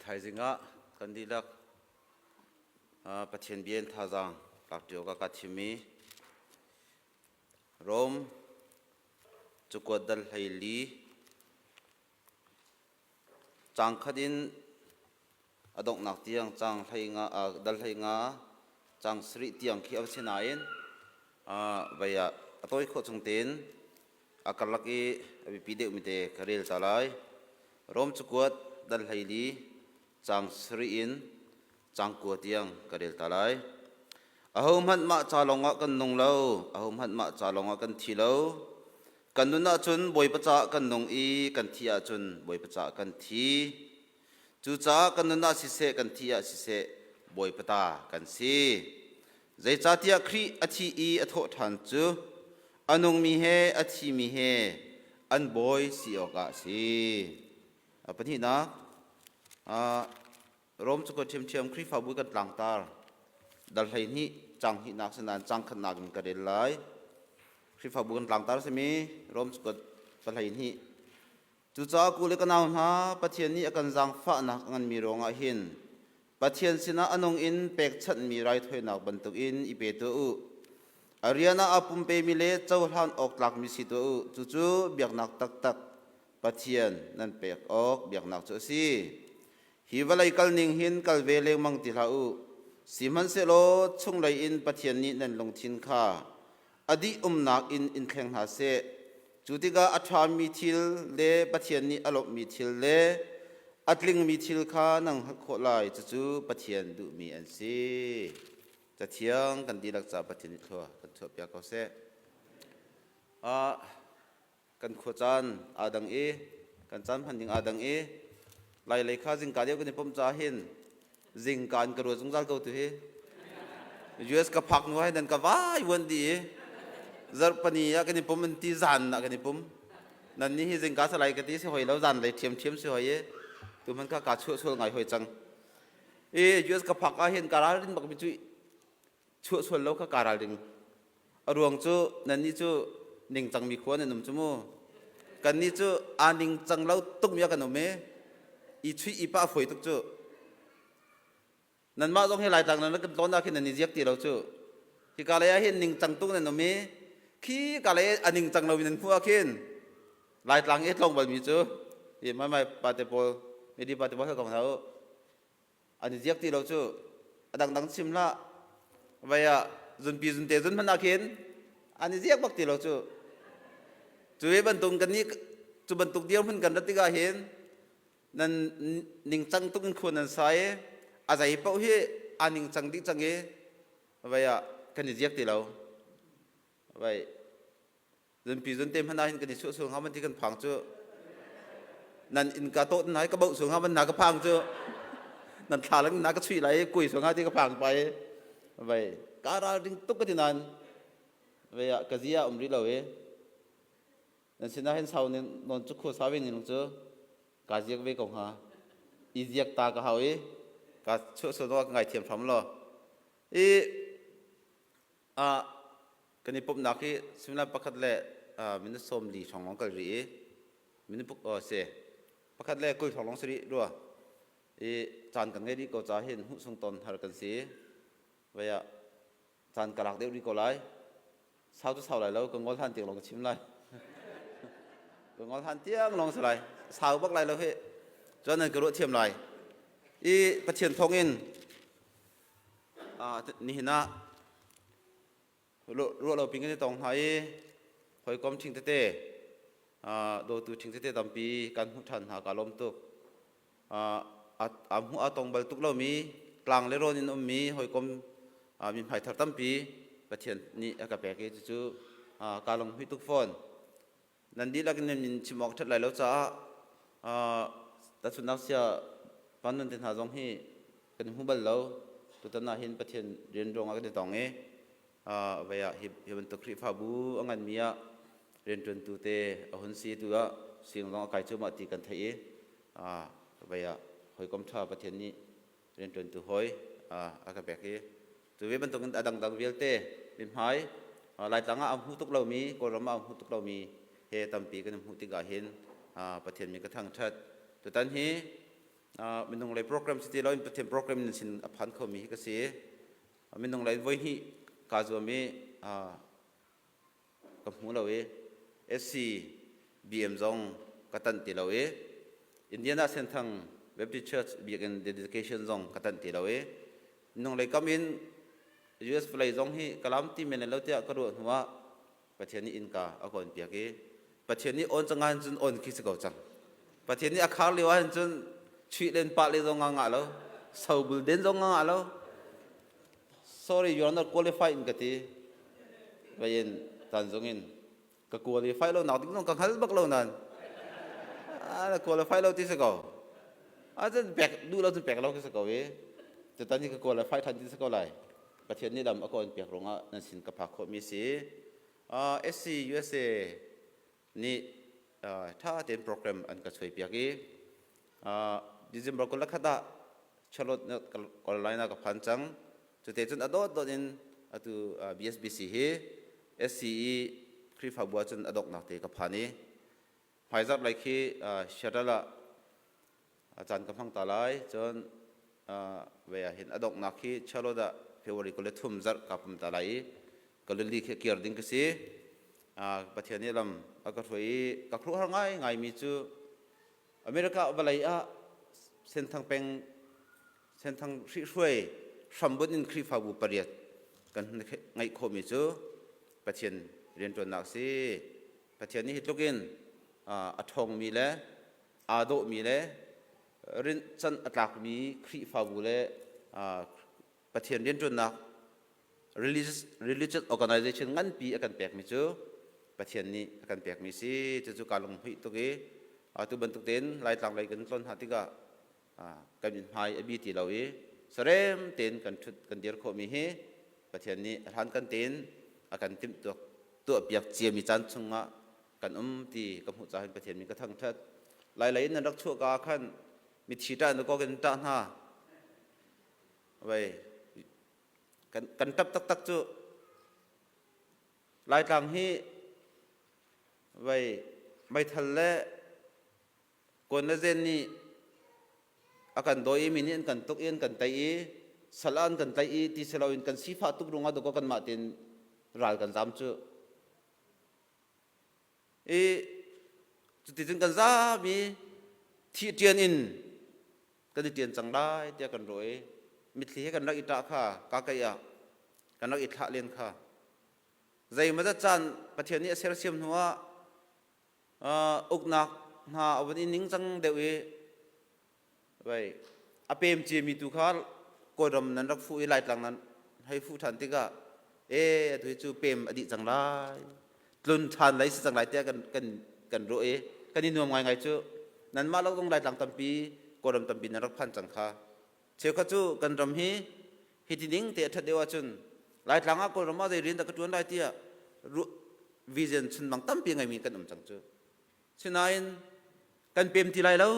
Thaizing ah kan dihlak Pathian bia in thazaang lak ṭi awkah kaa thim i Rom cakuat dal 14 caang khat in a donghnak tiang caang 15 dal 15 caang 7 tiang khi a va si nain vei ah a tawi khawh chung tein a karlak i a biapi deuhmi te ka rel ta lai. Rom cakuat dal 14 caang 7 in caang 9 tiang ka rel ta lai. Ahohmanh mah ca lawngah kan nung lo, ahohmanh mah ca lawngah kan thi lo. Kan nun ahcun Bawipa caah kan nung i kan thi ahcun Bawipa caah kan thi. Cucaah kan nun ah siseh, kan thi ah siseh, Bawipa ta kan si. Zeicahtiah Khrih a thi i a thawh ṭhan cu a nungmi he a thimi he an bawi si awkah a si. A pahnihnak, Rom cakuat ṭhiamṭhiam Khrihfabu kan tlangtar dal 12 caang hnihnak si nain caang khatnak in ka rel lai. Khrihfabu kan tlangtar a simi Rom cakuat 12. Cucaah ku le ka nau hna, Pathian nih a kan zaangfahnak a nganmi ruangah hin Pathian sinah a nung in pekchanhmi raithawinak bantukin i pe tuah u. A rian ah aa pumpemi le cohlan awk tlakmi si tuah u. Cucu biaknak taktak Pathian nan pek awk biaknak cu a si. Hi vawlei kalning hin kal ve lengmang ti hlah u. Sihmanhsehlaw chunglei in Pathian nih nan lungthin kha a dih umnak in in thleng hna seh. Cu tikah a ṭhami thil le Pathian nih a lawmhmi thil le a tlingmi thil kha nan hngalh khawh lai. Cucu Pathian duhmi an si. Cathiang kan dihlak ca Pathian nih thlua kan chuahpiak ko seh. Kan khuacaan aa dang i kan caan hman ding aa dang i Lai lei kha zingka deuh kan i pumh caah hin zingka in ka ruat zungzal ko tu hi. US ka phak nu hai nan ka vai vuan di i zarhpani ah kan i pum an ti, zan ah kan i pum. Nan ni hi zingka salai ka ti si hoi lo, zan lei ṭhiam ṭhiam si hoi i tu hman kha ka chuah sual ngai hoi cang i US ka phak ah hin ka ralrin bak mi cu chuah sual lo kha kaa ralring. A ruang cu nannih cu ningcangmi khua nan um cu mu. Kannih cu aa ningcang lo tukmi ah kan um i i chuih i pah fawi tuk cu. Nanmah zong hi Laitlang nan kan tlawn ah khin nan i ziak ti lo cu. Hika lei ah hin ningcang tuk nan um i khi ka lei a ningcang lo in nan hmuh ah khin Laitlang i tlawng balmi cu i mai mai pate pawl medi pate pawl kha ko hna u. An i ziak ti lo cu. A dangdang chim hlah, vai ah zunpi zunte zun hmanh ah khin an i ziak bak ti lo cu. Cu ve bantuk kan nih cu bantuk dirhmun kan rat tikah hin nan ningcang tuk in khua nan sa i a zei paoh hi aa ningcang dih cang i vai ah kan i ziak ti lo. Vai Zunpi zunte hmanh ah hin kan i chuah sual hnga man ti kan phang cu. Nan innka tawt na ka bauh sual hnga man na ka phang cu. Nan thla lang na ka chuih lai kui sual hnga ti ka phang pai. Vai ka ral ding tuk ka ti nan vai ah ka zia um rih lo i nan sinah hin sau nin non cu khu sa ve ning cu ka ziak ve ko hnga. I ziak ta ka hau i ka chuah sual ka ngai thiam hram lo. I Ah kan i pumhnak hi suimilam pakhat le minute 40 hrawng lawng kal rih i minute puk si 1:20 hrawng lawng si rih rua i caan kan ngei rih ko ca hin hmuh sung ton har kan si. Vai ah caan ka lak deuh rih ko lai. Sau cu sau lai lo, ka ngol han tiang lawng ka chim lai. Ka ngol han tiang lawng si lai, sau bak lai lo hi. Cun nan ka ruah thiam lai i Pathian thawng in Nihin ah ruah lo pin kan i tong hna i hawikom ṭhing tete, dawtu ṭhing tete tampi kan hmuh ṭhan hna, kaa lawm tuk. Aa hmuh aa tong bal tuk lomi tlang le rawn in ummi hawikom mithmai thar tampi Pathian nih a ka pek i cucu kaa lunghmuih tuk fawn. Nan dihlak in nan min chim awk ṭhat lai lo caah tahchunhnak sia Van te hna zong hi kan hmu bal lo. Tutan ah hin Pathian rian ruangah kan i tong i vei ah hi bantuk Khrihfabu a nganmi ah rianṭuantu te a hun si tu ah sing zong a kai cuahmah ti kan theih i vei ah hawikom ṭha Pathian nih rianṭuantu hawi a ka pek i cu ve bantukin a dangdang vialte mithmai Laitlang ah a hmu tuk lomi, Kawlram ah a hmu tuk lomi he tampi kan hmuh tikah hin Pathian min ka thangṭhat. Tutan hi Minung lei program si ti loin Pathian program in sin a phan khomi hi ka si. Minung lei voi hnih kaa zuam i ka hmu lo i SC BM zong ka tanh ti lo i Indiana Senthang Baptist Church biakinn dedication zong ka tanh ti lo i minung lei kam in US vawlei zong hi ka lam ti men lo tiah ka ruah hnu ah Pathian nih innka a ka on piak i Pathian nih on cang ahhin cun on khi si ko cang. Pathian nih a khar lio ahhin cun chuih len pah le zong a ngah lo, sobul den zong a ngah lo. Sorry, you are not qualified in ka ti. Vayin tanzung in ka qualify lo nak ding zong ka hngal bak lo nan. A qualify lo ti si ko. A cun pek duh lo cun pek lo khi si ko i. Tutan hi ka qualify than ti si ko lai. Pathian nih lam a ka on piak ruangah nan sin ka phak khawhmi si. SC USA nih ṭha tein program an ka chuaipiak i December 21 ah Charlotte North Carolina ka phan cang. Cute cun a dawt dawt in atu BSBC hi SCE Khrihfabu ah cun a donghnak te ka phan i hmaizarh lei khi Seattle ah a caan ka hmang ta lai. Cun vei ah hin a donghnak hi Charlotte ah February 23 zarh ka pum ta lai i Galilee khi kir ding ka si. Pathian nih lam a ka hruai i ka khuaruahhar ngai ngaimi cu America vawlei ah Senthang peng Senthang hrihhruai hrambunh in Khrihfabu pariat kan ngeih khawhmi cu Pathian rianṭuannak a si. Pathian nih hi tluk in a ṭhawngmi le aa dawhmi le rinhcanh a tlakmi Khrihfabu le Pathian rianṭuannak religious, organization nganpi a kan pekmi cu Pathian nih a kan pekmi si. Cucu kaa lunghmuih tuk i atu bantuk tein Laitlang lei kan tlawn hna tikah kan mithmai a bi ti lo i sarem tein kan ṭhut kan dir khawhmi hi Pathian nih a hlan kan tein a kan timhtuak tuahpiak ciami caan chungah kan um ti ka hmuh caah Pathian min ka thangṭhat. Lailei in nan rak chuah ka ah khan mithi ṭah na kawk in ṭah hna. Vei kan ṭap taktak cu Laitlang hi vei meithal le kawn le zen nih a kan dawi i mi nih an kan tuk i an kan tei i sal ah an kan tlaih i ti si loin kan sifah tuk ruangah dawkaw kanmah tein ral kan zam cu. I cuticun kan zam i thih ṭian in kan i ṭian cang lai tiah kan ruah i mitthli he kan rak i ṭah kha ka keih ah kan rak i thlah len kha. Zeimawzat caan Pathian nih a sersiam hnuah uknak hna a vun i ningcang deuh i Vai a pem ciami tu kha Kawlram nan rak fuh i Laitlang nan hei fuh ṭhan tikah e atu hi cu pem a dih cang lai tlun ṭhan lai si cang lai tiah kan kan kan ruah i kan i nuam ngaingai cu. Nanmah lo zong Laitlang tampi Kawlram tampi nan rak phan cang kha. Cheukhat cu kan ram hi hiti ning te a ṭhat deuh ahcun Laitlang ah Kawlram ah zei rian dah ka ṭuan lai tiah vision chunmang tampi ngeimi kan um cang cu. Sinain kan pem ti lai lo,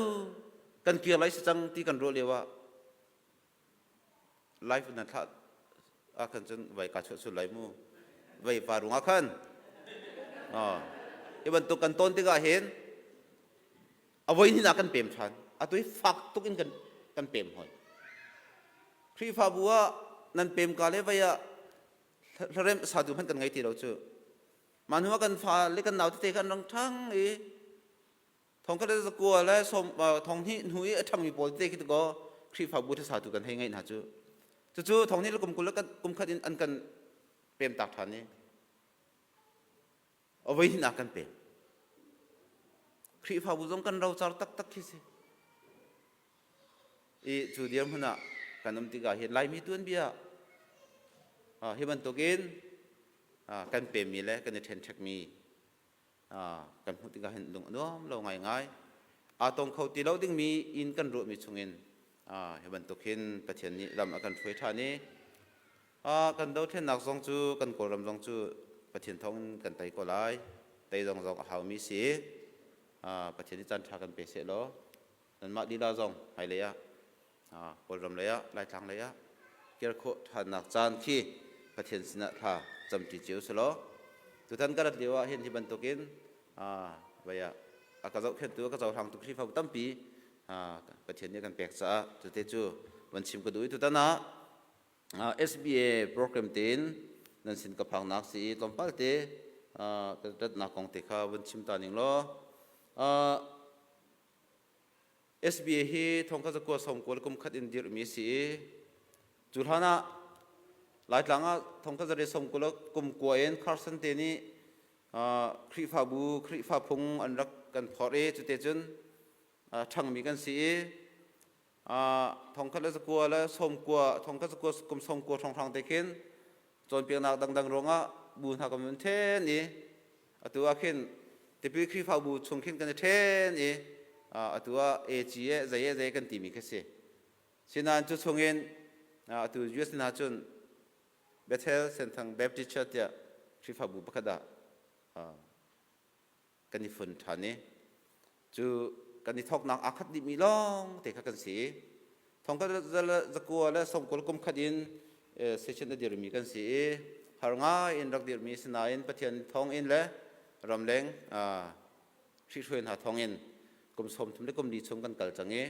kan kir lai si cang ti kan ruah lio ah life na thlah ah khan cun vai ka chuah sul lai mu vai pa rungah khan hi bantuk kan ton tikah hin a voi hnih ah kan pem ṭhan. Atu hi fak tuk in kan pem hoi. Khrihfabu ah nan pem ka le vai ah hlarem satu hmanh kan ngei ti lo cu. Mah hnu ah kan fa le kan nau tete kha an rang ṭhang i thong khat le zakua le sawm thong hnih hnu i a ṭhangmi pawl tete khi kaw Khrihfabu ṭhasatu kan hei ngeih hna cu. Cucu thong hnih le kum 20 le kum khat in an kan pemtak ṭhan i a voi hnihnak kan pem. Khrihfabu zong kan rocar taktak khi si. I cu dirhmun ah kan um tikah hin Laimi tuanbia hi bantukin kan pemmi le kan i ṭhenṭhekmi kan hmuh tikah hin lung a nuam lo ngaingai. Aa tong kho ti lo dingmi inn kan ruahmi chungin hi bantuk hin Pathian nih lam a kan hruai ṭhan i kan dothlennak zong cu kan Kawlram zong cu Pathian thawngin kan tei ko lai. Tei zong zong a haumi si. Pathian nih caan ṭha kan pe seh law nanmah lila zong hmailei ah Kawlram lei ah Laitlang lei ah kir khawh ṭhannak caan khi Pathian sinah thla camṭi cio si law tutan ka rat lio ah hin hi bantukin vei ah a ka zohkhenhtu a ka cohlangtu Khrihfabu tampi. Pathian nih kan pek caah cute cu van chim ka duh i tutan ah SBA program tein nan sin ka phaknak si i tlawmpal te ka ratnak kong te kha van chim ta ning law. SBA hi thongkhat zakua sawmkual kum khat in dirhmi a si i cu hlan ah Laitlang ah thongkhat zari sawmkul kum kua in Carson te nih Khrihfabu Khrihfa phung an rak kan phorh i cute cun ṭhangmi kan si i thongkhat le zakua le sawmkua thongkhat zakua kum sawmkua hrawnghrang te khin cawnpiaknak dangdang ruangah bu hna kan vun ṭhen i atu ah khin tipil Khrihfabu chung khin kan i ṭhen i atu ah AG e zei e zei kan timi khi si. Sinain cu chungin atu US hna cun Bethel Senthang Baptist Church tiah Khrihfabu pakhat ah kan i fun ṭhan i cu kan i thawknak aa khat dihmi lawng te kha kan si i thongkhat zakua le sawmkul kum khat in session a dirmi kan si i har ngai in rak dirmi sinain Pathian thawng in le ramleng hrihhruai hna thawng in kum 30 le kum li chung kan kal cang i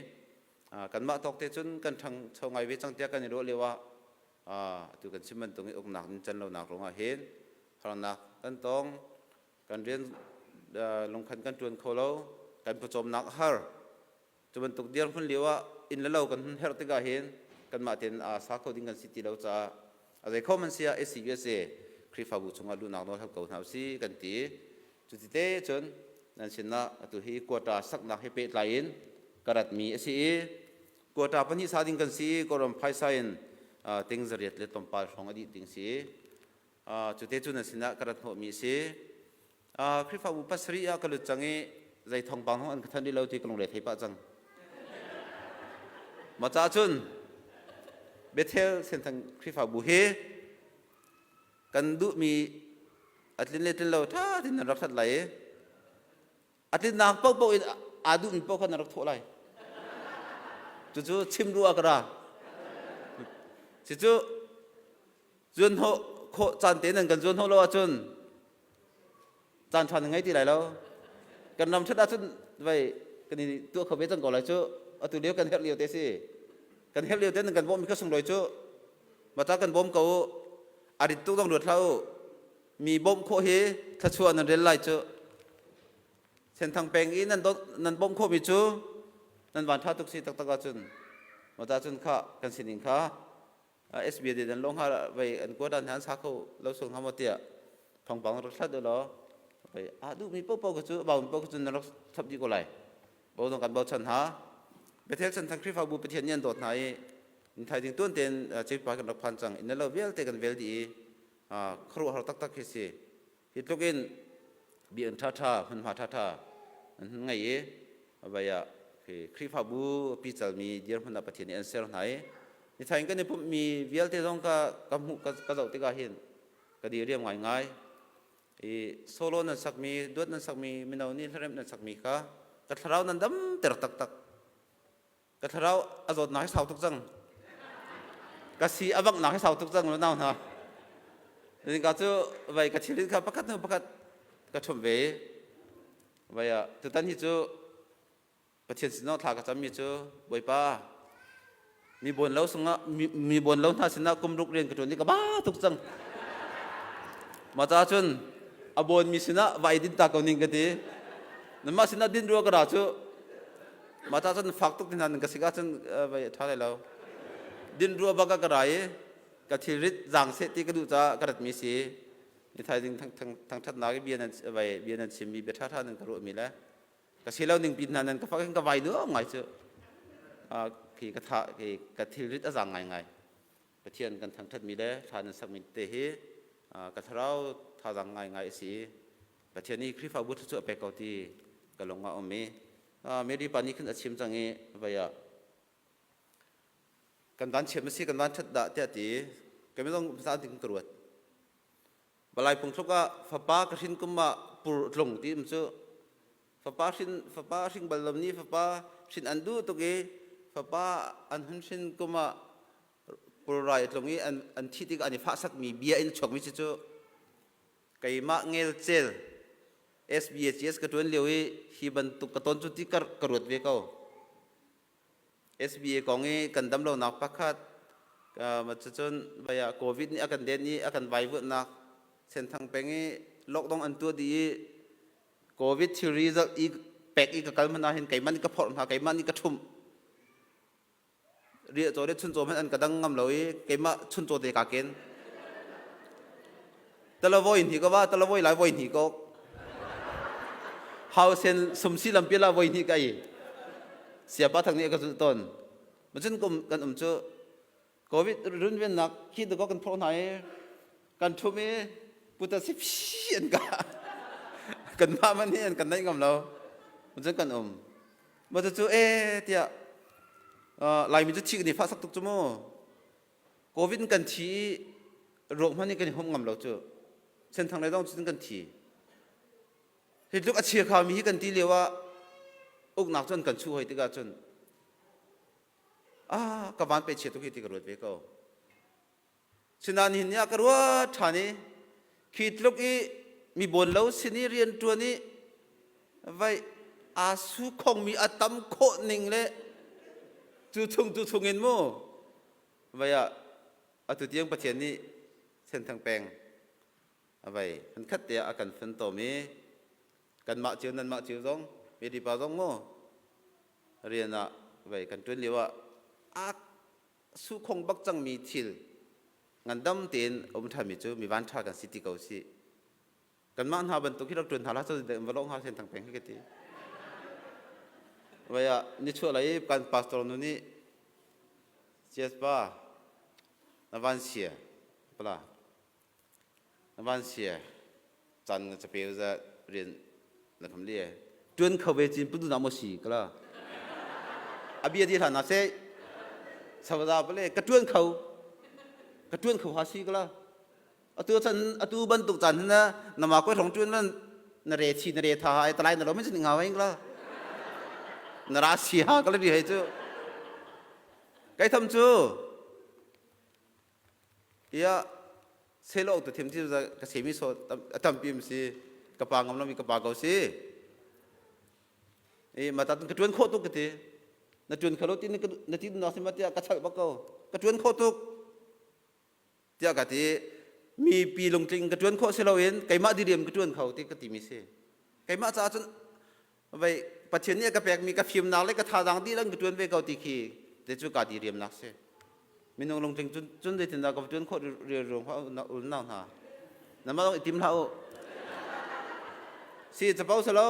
kanmah tawk te cun kan ṭhangcho ngai ve cang tiah kan i ruah lio ah atu kan chim bantuk i uknak in can lonak ruangah hin harnak kan tong. Kan rian lungkhan kan ṭuan kho lo, kan pawcawmnak a har. Cu bantuk dirhmun lio ah inn le lo kan hun herh tikah hin kanmah tein aa sa kho ding kan si ti lo caah a zei kho man si ah ACUSA Khrihfabu chungah luhnak nawl hal ko hna usih kan ti. Cuti te cun nan sinah atu hi quota saknak he pehtlai in ka ratmi a si i quota pahnih sa ding kan si i Kawlram phaisa in ting zariat le tlawmpal hrawng a dih ding si. Cute cu nan sinah ka rat hnawhmi a si. Khrihfabu pasarih ah ka lut cang i zei thawngpang hong an ka thanh rih lo ti ka lungre thei pah cang. Mah caah cun Bethel Senthang Khrihfabu hi kan duhmi a tlin le tlin lo ṭha tein nan rak hlat lai i a tlinnak paohpaoh in aa duhmi paoh kha na rak thawh lai. Cucu chim duh ah ka ra. Cucu zuanhnawh khawh caan te nan kan zuanhnawh lo ahcun caan ṭha na ngei ti lai lo. Kan ram ṭhat ahcun vai kan i tuah kho ve cang ko lai cu. Atu lio kan herh lio te si. Kan herh lio te nan kan bawmmi kha sunglawi cu. Mata kan bawm ko u. A rit tuk dong ruat hlah u. Mi bawmh khawh hi thluachuah nan rel lai cu. Senthang peng i nan nan bawmh khawhmi cu nan van ṭha tuk si taktak ahcun. Mata cun kha kan sining kha SBD dan long ha vai an kuat an han sa kho lo sung ha mo tiah thawngpang rak hlat law vai a duh mi popo ko cu bau mi popo cu nan rak thap di ko lai bo dong kan bochan ha. Bethel Senthang Khrihfabu Pathian nih an dawt hna i in thaizing tuan tein Chipa kan rak phan cang. Inn lo vialte kan vel dih i khuaruahhar taktak khi si. Hi tluk in biakinn ṭhaṭha hmunhma ṭhaṭha an hun ngei i vai ah Khrihfabu picalmi dirhmun ah Pathian nih an ser hna i nithain kan i pumhmi vialte zong ka ka hmuh ka zoh tikah hin ka diriam ngaingai i solo nan sakmi, duat nan sakmi, mino nih hlaremh nan sakmi kha ka thlarau nan damter taktak. Ka thlarau a zawtnak hi sau tuk cang, ka si a vanghnak hi sau tuk cang. Nau hna ka cu vai ka thilin kha pakhat hnu pakhat ka ṭhumh ve. Vai ah tutan hi cu Pathian sinah thla ka cammi cu, Bawipa, mi bawn lo sungah mi bawn lo hna sinah kum ruk rian ka ṭuan i ka ba tuk cang. Mah caah cun a bawnmi sinah va i din ta ko ning ka ti. Nanmah sinah din rua ka ra cu. Mah ta cun fak tuk ti hna ka sik ahcun vai ṭha lai lo. Din rua bak ah ka ra i ka thilrit zaang seh ti ka duh caah ka ratmi si. Ni thaizing thangṭhatnak i bia nan vai bia nan chimmi bia ṭhaṭha nan ka ruahmi le ka si lo ning pin hna nan ka fak in ka vai nuam ngai cu khi ka tha khi ka thilrit a zaang ngaingai. Pathian kan thangṭhatmi le thla nan sakmi te hi ka thlarau thazaang ngaingai a si. Pathian nih Khrihfabu thluachuah pek ko ti ka lung ah um i Mary pa nih khin a chim cang i vai ah kan van chiam a si, kan van ṭhat dah tiah ti ka mi zong sa ding ka ruat. Balai phungthluk ah fapa ka hrin kum ah pur tlung ti um cu. Fapa hrin fapa hring bal lo ni fapa hrin an duh tuk i fapa an hun hrin kum ah pulrai tlung i an thi tik an i fahsakmi bia in chuakmi si cu. Keimah ngelcel SBHS ka ṭuan lio i hi bantuk ka ton cu ti ka ruat ve ko. SBA kong i kan damlonak pakhat cucun vaya COVID nih a kan den i a kan vaivuanhnak Senthang peng i lockdown an tuah dih i COVID thilri zalh i pek i ka kal hmanh ah hin keimah nih ka phorh hna keimah nih ka ṭhumh riahcaw le chuncaw hmanh an ka dang ngam lo i keimah chuncaw te kaa ken talavoi hni ka va talavoi lai voi hni ko hau sen sumsi lampi la voi hni ka i siapa thang nih ka zulh tawn macun kum kan um cu covid runvennak khi dakaw kan phorh hna i kan ṭhum i puta si phi an ka kan mah man hi an kan naih ngam lo macun kan um ma cu e tiah Laimi cu thi kan i fah sak tuk cu mu covid kan thi i ruak hmanh in kan i humh ngam lo cu senthang le dong cun kan thi hi tluk a chia kha mi hi kan ti lio ah uknak cun kan chuh hoi tikah cun ah ka van pe chia tuk hi ti ka ruat ve ko Sinain nihin ni ah ka ruat ṭhan i khi tluk i mi bawn lo sin i rian ṭuan i vai aa su khongmi a tam khawh ning le cu chung cu chung in mu vai ah atu tiang Pathian nih Senthang peng a vai khat te ah a kan funtom i kanmah cio nanmah cio zong Mary pa zong mu rian ah vai kan ṭuan lio ah a sukhong bak cangmi thil ngandam tein a um ṭhanmi cu mi vanṭha kan si ti ko si. Kanmah hna bantuk hi rak ṭuan hna hlah cun va lawng hnga sen thang peng hi ka ti. Vai ah nichuah lei kan pastor nu nih CS pa na van sia pala Na van sia caan na capeu za rian na kham li tuan kho ve cin pudu na mo si kala abia di hlan na se sawaza pale ka tuan kho ka tuan kho ha si kala atu chan atu bantuk chan na nama ko rong tuan man na re chi na re tha ai talai na lo min chin nga wai kala na ra si ha kala ri hai chu kai tham chu Tiah selo tu thim ti ka semi so a tampi mi si ka pa ngam lomi ka pa ko si. I mata ka tuan khawh tuk ka ti. Na tuan kho lo ti na ti na si ma tiah ka chalh bak ko. Ka tuan khawh tuk. Tiah ka ti mi pi lungtling ka tuan khawh si loin keimah diriam ka tuan kho ti ka ti mi si. Keimah caah cun vei Pathian nih a ka pekmi ka fimnak le ka thazaang dihlak ka ṭuan ve ko ti khi te cu kaa diriamnak si. Minung lungtling cun cun zeitindah ka va ṭuan khawh rialruang ulnau hna. Namah zong i tim hlah u. Si capo si lo.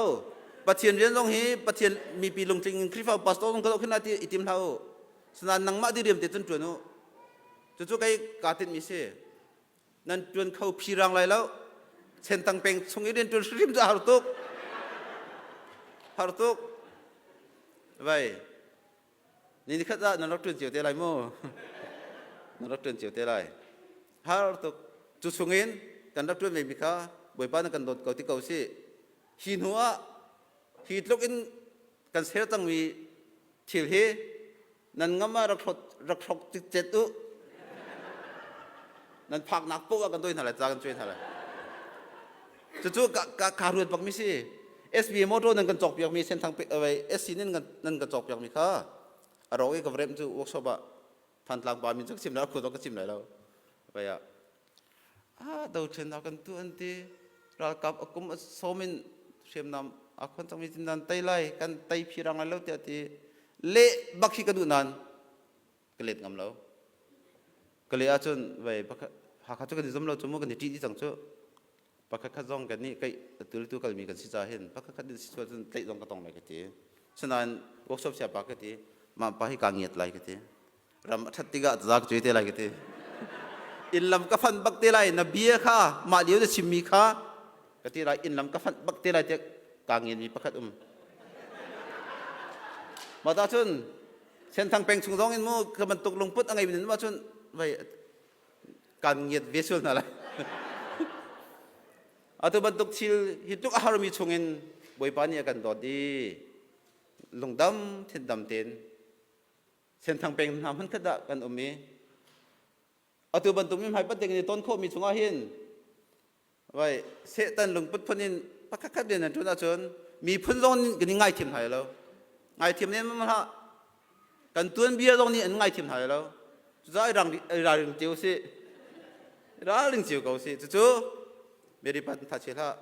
Pathian rian zong hi Pathian mipi lungtling in Khrihfa pastor zong ka zoh khin ti i tim hlah u. Sinain nangmah diriam te cun ṭuan u. Cucu kei kaa tinhmi si. Nan ṭuan kho phirang lai lo. Sentang peng chung i rian ṭuan hrimhrim cu a har tuk. Har tuk. Vai. Ni nikhat ah nan rak ṭuan cio te lai mu. Nan rak ṭuan cio te lai. Har tuk. Cu chungin kan rak ṭuan ve mi kha Bawipa na kan dawt ko ti ko si. Hi hnu ah hi tluk in kan ser cangmi thil hi nan ngam ah rak hrot rak hrok cikcet u nan phaknak poh ah kan doi hna lai ca kan cuai hna lai cucu ka ka ka ruat bak mi si SB motor nan kan cawk piak mi senthang SC nan kan nan kan cawk piak mi kha a rawk i ka vrem cu workshop ah Thantlang pa min cu ka chim lai khu ka chim lai lo vai ah ah dothlennak kan tu an ti ralkap a kum a sawm in hriamnam a khon cangmi cin nan tei lai kan tei phirang lai lo tiah ti le bak hi ka duh nan ka let ngam lo ka le ahcun vei pakhat Hakha cu kan i zum lo cu mu kan i ṭih dih cang cu pakhat khat zong kan nih kai atu tu kalmi kan si ca hin pakhat khat si sual cun tlaih zong ka tong lai ka ti sinain workshop sia pa ka ti mah pa hi ka ngiat lai ka ti ram a ṭhat tikah za ka cuai te lai ka ti inn lam ka fan bak te lai na bia kha mah lio na chimmi kha ka ti lai inn lam ka fan bak te lai tiah kaa ngiatmi pakhat um mah ta cun Senthang peng chung zong in mu ka bantuk lungput a ngeimi nan cun vai kan ngiat ve sual hna lai atu bantuk thil hi tluk a harmi chungin Bawipa nih a kan dawt i lungdam thindam tein Senthang peng hna hmun khat ah kan um i atu bantuk mi hmai pat ding in ton khawhmi chungah hin vai Satan lungput phun in pakhat khat rian an ṭuan ahcun miphun zong kan i ngaithiam hna lo ngaithiam nen hlah. Kan tuanbia zong nih an ngaithiam hna lai lo. Cucaah i ralring cio sih. I ralring cio ko sih. Cucu Mary pa tha che hlah.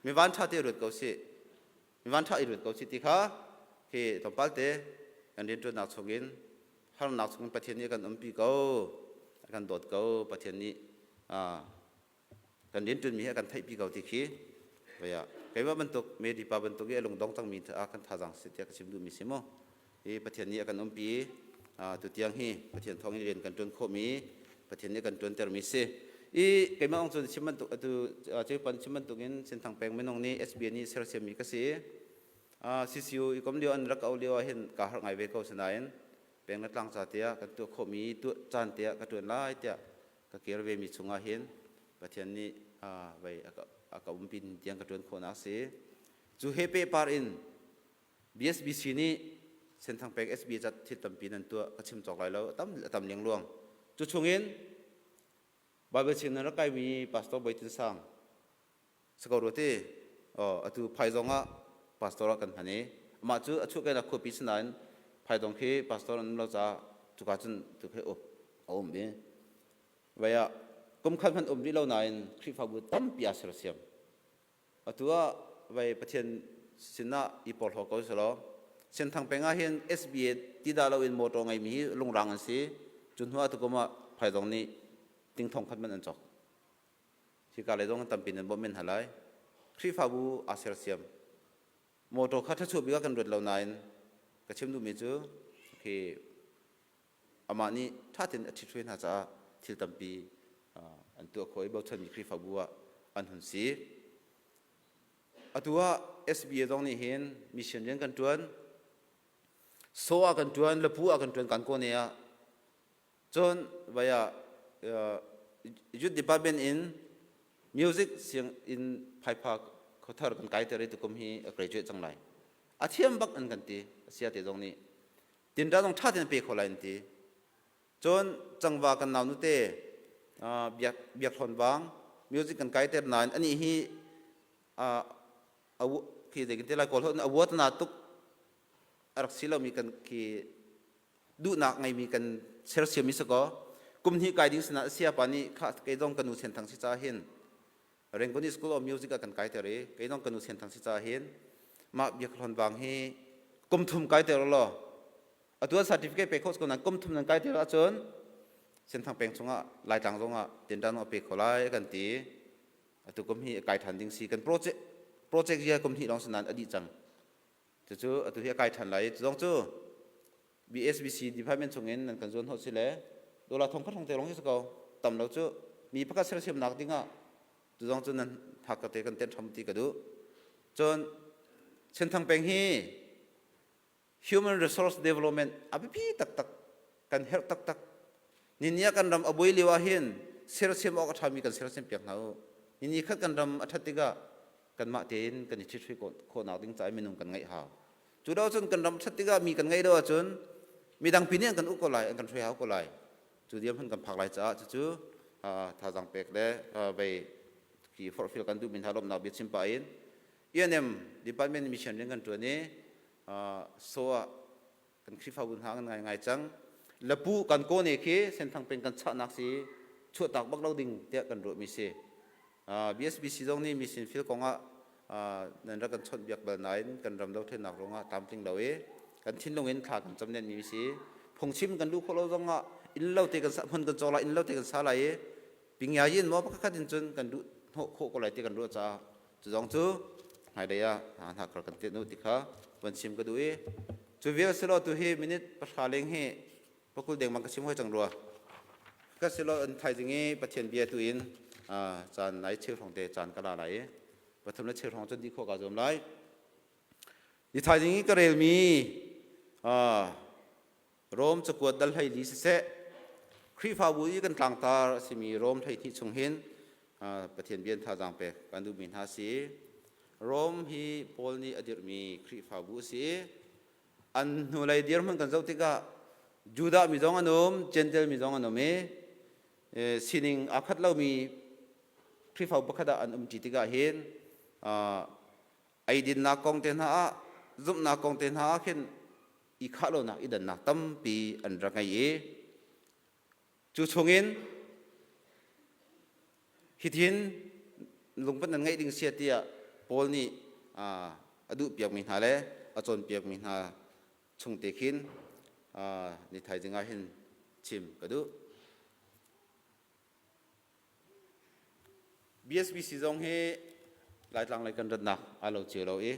Mi van ṭha te ruat ko sih. Mi van ṭha i ruat ko sih ti kha khi tlawmpal te kan rianṭuannak chungin harnak chungin Pathian nih a kan umpi ko. A kan dawt ko. Pathian nih kan rianṭuanmi hi a kan theihpi ko ti khi vei ah keimah bantuk Mary pa bantuk i a lungdong cangmi ah kan thazaang si tiah ka chim duhmi si mu. Hi Pathian nih a kan umpi. Tutiang hi Pathian thawng in rian kan ṭuan khawhmi Pathian nih a kan ṭuantermi si. I keimah ong cun chim bantuk atu Cepan chim bantuk in Senthang peng minung nih SBN nih sersiammi ka si. CCU i kom lio an rak au lio ah hin kaa harh ngai ve ko sinain peng le tlang ca tiah kan tuah khawhmi tuah caan tiah ka ṭuan lai tiah ka kir vemi chungah hin Pathian nih vei a ka umpi tiang ka ṭuan khawhnak a si. Cu he pehpar in BSBC nih Senthang peng SB cat thil tampi nan tuah ka chim cawk lai lo, a tam lengluang. Cu chungin Bible chim nan rak kaimi Pastor Bawi Tin Sang si ko rua ti atu Phaizawng ah pastor ah kan hman i amah cu a chuahkehnak khuapi si nain Phaidong khi pastor an um lo caah cuka cun tu khi a um i vai ah kum khat hmanh um rih lo nain Khrihfabu tampi aa sersiam. Atu ah vai Pathian sinah i porhlaw ko selaw Senthang peng ah hin SBA ti dah loin motor ngeimi hi lungrang an si. Cu hnu ah tukum ah Phaidong nih ting thong khat man an cawk. Hika lei zong tampi nan bawmh men hna lai. Khrihfabu aa sersiam. Motor kha ṭhachuah bik ah kan ruat lo nain ka chim duhmi cu khi amah nih ṭha tein a ṭhithruai hna caah thil tampi an tuah khawh i bochanmi Khrihfabu ah an hun si. Atu ah SBA zong nih hin mission rian kan ṭuan. So ah kan ṭuan, Lapu ah kan ṭuan, kan kawne ah. Cun vai ah youth department in music siang in phaipha khothar kan kai ter i tukum hi a graduate cang lai. A thiam bak an kan ti. Sia te zong nih tinra zong ṭha tein pe kho lai an ti. Cun cangva kan nau nute biak biak hlawn vang music kan kai ter nain ani hi khi zei kan ti lai kawl holh a award na tuk a rak si lomi kan khi duhnak ngeimi kan sersiammi si kaw kum hnih kai ding sinah siapa nih kha kei zong ka nu senthang si ca hin Rangoon School of Music ah kan kai ter i kei zong ka nu senthang si ca hin mah biak hlawn vang hi kum thum kai ter law atu certificate pe kho ko nan kum thum nan kai ter ahcun senthang peng chungah Laitlang zongah tinṭan a pe kho lai kan ti. Atu kum hi kai ṭhan ding si kan project project hi kum hnih lawng si nain a dih cang. Cucu atu hi a kai ṭhan lai. Cu zong cu BSBC department chungin nan kan zuan hnawh si le dollar thong khat hong te lawng hi si ko. Tam lo cu mi pakhat sersiamnak dingah cu zong cu nan hak ka te kan ten ṭham ti ka duh. Cun Senthang peng hi human resource development a biapi taktak kan herh taktak. Nini ah kan ram a buai lio ah hin sersiam awk a ṭhami kan sersiam piak hna u. Nini khat kan ram a ṭhat tikah kanmah tein kan i ṭhithrui khawhnak ding caah minung kan ngeih hau. Cu lo cun kan ram ṭhat tikah mi kan ngeih lo ahcun midang pi nih an kan uk ko lai, an kan hruai hau ko lai. Cu diam hun kan phak lai caah cucu thazaang pek le vei ki forhfial kan duhmi hna lawmhnak bia chim pah in ENM department mission rian kan ṭuan i so ah kan Khrihfabu hna kan ngai ngai cang. Lapu kan kawne khi Senthang peng kan chahnak si chuahtak bak lo ding tiah kan ruahmi si. BSBC zong nih mission field kong ah nan rak kan chawnh biak bal nain kan ram dothlennak ruangah tlamtling lo i kan thinlung in thla kan cam nenmi si. Phungchim kan luh khawh lo zong ah inn lo te kan sa hmun kan cawk lai, inn lo te kan sa lai i pingya yin maw pakhat khat in cun kan duh hnawh khawh ko lai ti kan ruah caah cu zong cu hmailei ah hna kar kan tian u ti kha van chim ka duh i cu vial silo tu hi minute 10 leng hi pakul dengmang ka chim hoi cang rua ka silo an thaizing i Pathian bia tu in caan lai cheu hrawng te caan ka la lai i pathum le cheu hrawng cun dih khawh ka zuam lai ni thaizing i ka relmi Rom cakuat dal 14 siseh, Khrihfabu i kan tlangtar a simi Rom 12 chung hin Pathian bia thazaang pek kan duhmi hna si. Rom hi Paul nih a dirhmi Khrihfabu a si. An hnulei dirhmun kan zoh tikah Judah mi zong an um, Gentile mi zong an um i sining aa khat lomi Khrihfabu pakhat ah an umṭi tikah hin eidinnak kong te hna ah, zumhnak kong te hna ah khin. i khah lonak i dannak tampi an rak ngei i cu chungin hithin lungput nan ngeih ding sia tiah Paul nih a duh piakmi hna le a cawnpiakmi hna chung te khin ni thaizing ah hin chim ka duh. BSBC zong hi Laitlang lei kan ratnak aa lo cio lo i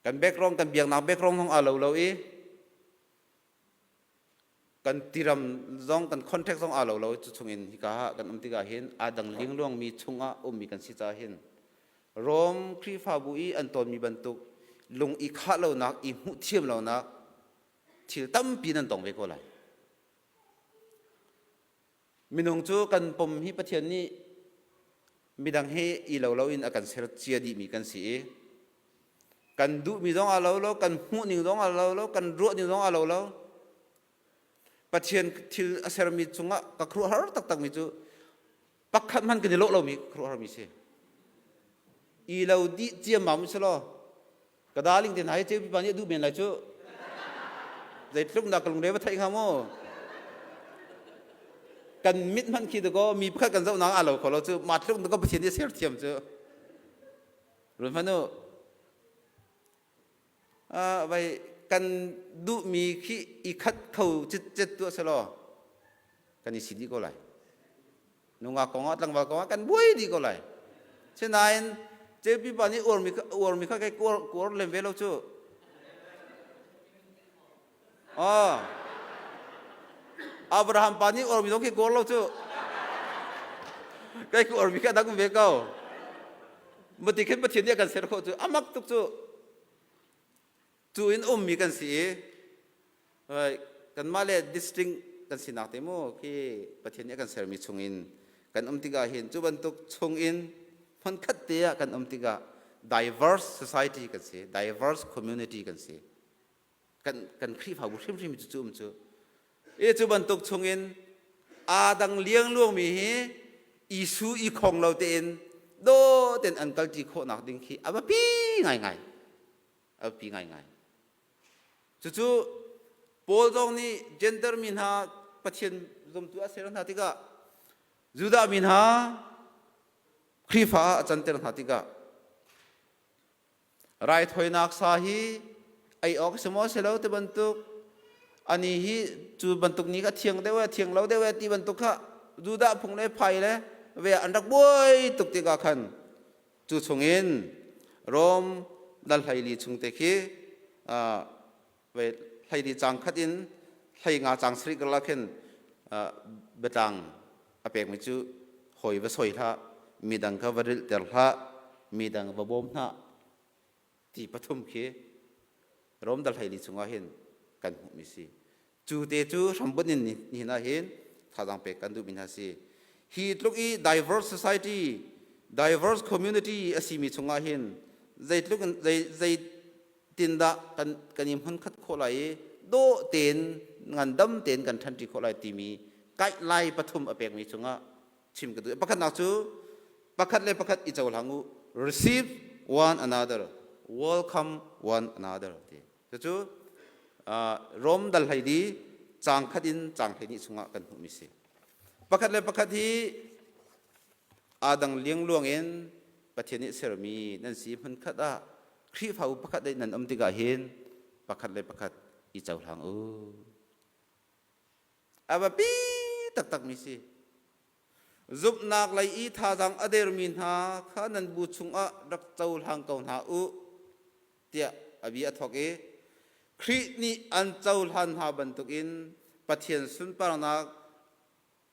kan background kan biaknak background zong aa lo lo i kan tiram zong kan contact zong aa lo lo cu chungin hika ah kan um tikah hin aa dang lingluangmi chungah ummi kan si caah hin Rom Khrihfabu i an tawnmi bantuk lung i khah lonak i hmuh thiam lonak thil tampi nan tong ve ko lai. Minung cu kan pom hi Pathian nih midang he i lo loin a kan ser cia dihmi kan si i kan duhmi zong aa lo lo, kan hmuhning zong aa lo lo, kan ruahning zong aa lo lo. Pathian thil a sermi cungah ka khuaruahhar taktakmi cu pakhat hmanh kan i lawh lomi khuaruahharmi si. I lo dih ciammam u law ka darling te hna hi ceupi pa nih a duh men lai cu. Zeitluk dah ka lungre va theih hnga mu. Kan mit hmanh khi dakaw mi pakhat kan zohnak aa lo kho lo cu ma tluk dakaw Pathian nih a ser thiam cu. Run hmanh u. Vai kan duhmi khi i khat kho citcet tuah selaw kan i si dih ko lai. Nungak kong ah tlangval kong ah kan buai dih ko lai. Sinain JP pa nih uarmi uarmi kha kei kuar kuar lem ve lo cu. Oh. Abraham pa nih uarmi zong khi kuar lo cu. Kei ku uarmi kha dang ve ko. Mati khin Pathian nih a kan ser khawh cu amak tuk cu. Cu in ummi kan si i kanmah le distinct kan sinak te mu khi Pathian nih a kan sermi chungin kan um tikah hin cu bantuk chungin hmunkhat te ah kan um tikah diverse society kan si, diverse community kan si. Kan kan Khrihfabu hrimhrim cu cu um cu. I cu bantuk chungin aa dang liangluangmi hi Isu i khong lo tein do ten an kalṭi khawhnak ding khi a biapi ngaingai. A biapi ngaingai. Cucu Paul zong nih gender mi hna Pathian zumtu a ser hna tikah Judah mi hna Khrihfa ah a canter hna tikah raithawinak sa hi ei awk si maw si lo ti bantuk ani hi cu bantuk ni kha thiang deuh e thiang lo deuh e ti bantuk kha Judah phung le phai le ve an rak buai tuk tikah khan Cu chungin Rom dal 14 chung te khi 14 cang khat in 15 cang sarih karlak khin biatlang a pekmi cu hawi va soi hlah, midang kha va rilhter hlah, midang va bawm hlah ti pathum khi Rom dal 14 chungah hin kan hmuhmi si. Cu te cu hrambunh in nihin ah hin thazaang pek kan duhmi hna si. Hi tluk i diverse society, diverse community a simi chungah hin zeitluk in zei zeitin dah kan kan i hmunkhat khawh lai i dawh tein ngandam tein kan ṭhanṭi khawh lai timi guideline pathum a pekmi cungah chim ka duh. Pakhatnak cu pakhat le pakhat i cohlang u. Receive one another, welcome one another ti. Cucu Rom dal 14 caang khat in caang 12 chungah kan hmuhmi si. Pakhat le pakhat hi aa dang liangluang in Pathian nih sermi nan si hmunkhat ah Khrihfabu pakhat nan um tikah hin pakhat le pakhat i cohlang u. A biapi taktakmi si. Zumhnak lei i thazaang a dermi hna kha nan bu chungah rak cohlang ko hna u tiah a bia a thawk i Khrih nih an cohlan hna bantukin Pathian sunparnak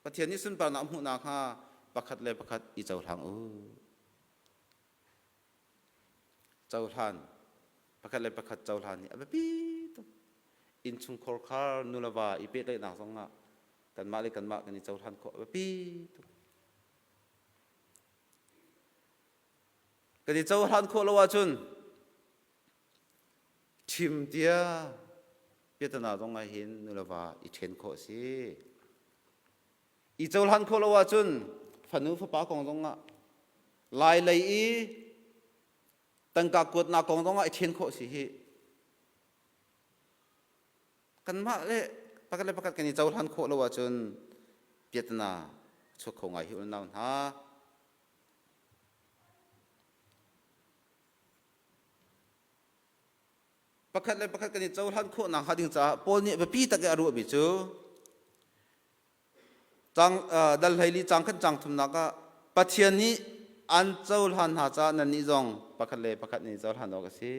Pathian nih sunparnak a hmuh nakhnga pakhat le pakhat i cohlang u. Cohlan pakhat le pakhat cohlan hi a biapi tuk. Innchungkhar khar nu le va i pehtlaihnak zongah kanmah le kanmah kan i cohlan khawh a biapi tuk. Kan i cohlan khawh lo ahcun ṭhim tia piatana zong ah hin nu le va i ṭhen khawh a si. I cohlan khawh lo ahcun fanu fapa kong zong ah lai lei i tangka kuatnak kong zong ah i ṭhen khawh a si hi. Kanmah le pakhat le pakhat kan i cohlan khawh lo ahcun piatana chuak kho ngai hi unau hna. Pakhat le pakhat kan i cohlan khawh nakhnga ding caah Paul nih biapi tak i a ruahmi cu cang dal hleili cang khat cang thumnak ah Pathian nih an cohlan hna caah nannih zong pakhat le pakhat nih cohlan awk a si.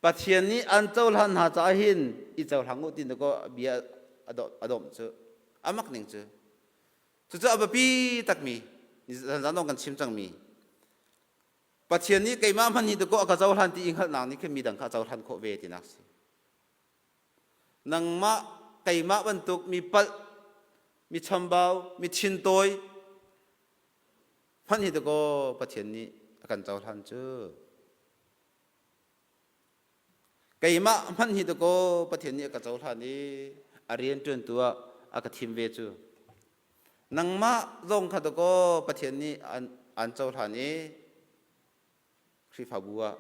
Pathian nih an cohlan hna caah hin i cohlang u ti kaw bia a domh cu a mak ning cu cucu a biapi takmi zanzan dong kan chim cangmi Pathian nih keimah hmanh hi dakaw a ka cohlan ti i hngalhnak nih khin midang kha a cohlan khawh ve tinak si. Nangmah keimah bantuk mi palh, mi chambau, mi thintawi hmanh hi dakaw Pathian nih a kan cohlan cu. Keimah hmanh hi dakaw Pathian nih a ka cohlan i a rianṭuantu ah a ka thim ve cu. Nangmah zong kha dakaw Pathian nih an cohlan i Khrihfabu ah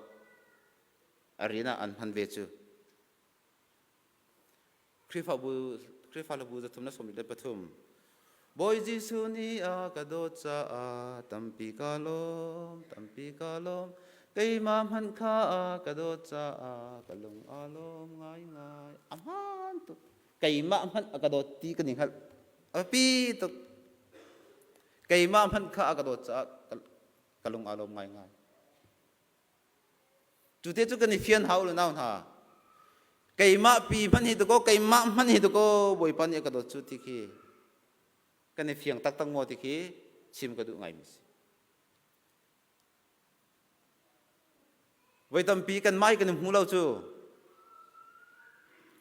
a rian ah an hman ve cu. Khrihfabu Khrihfabu 323 Bawi Jesuh nih a ka dawt caah tampi ka lawm, tampi ka lawm. Keimah hmanh kha a ka dawt caah ka lung aa lawm ngaingai. A hmaan tuk. Keimah hmanh a ka dawt ti kan i hngalh. A biapi tuk. Keimah hmanh kha a ka dawt caah ka lung aa lawm ngaingai. Cu te cu kan i fian hau lo nau hna. Keimah pi hmanh hi tukaw keimah hmanh hi tukaw Bawipa nih a ka dawt cu ti khi kan i fiang taktak maw ti khi chim ka duh ngaimi si. Voi tampi kan mai kan i hmu lo cu.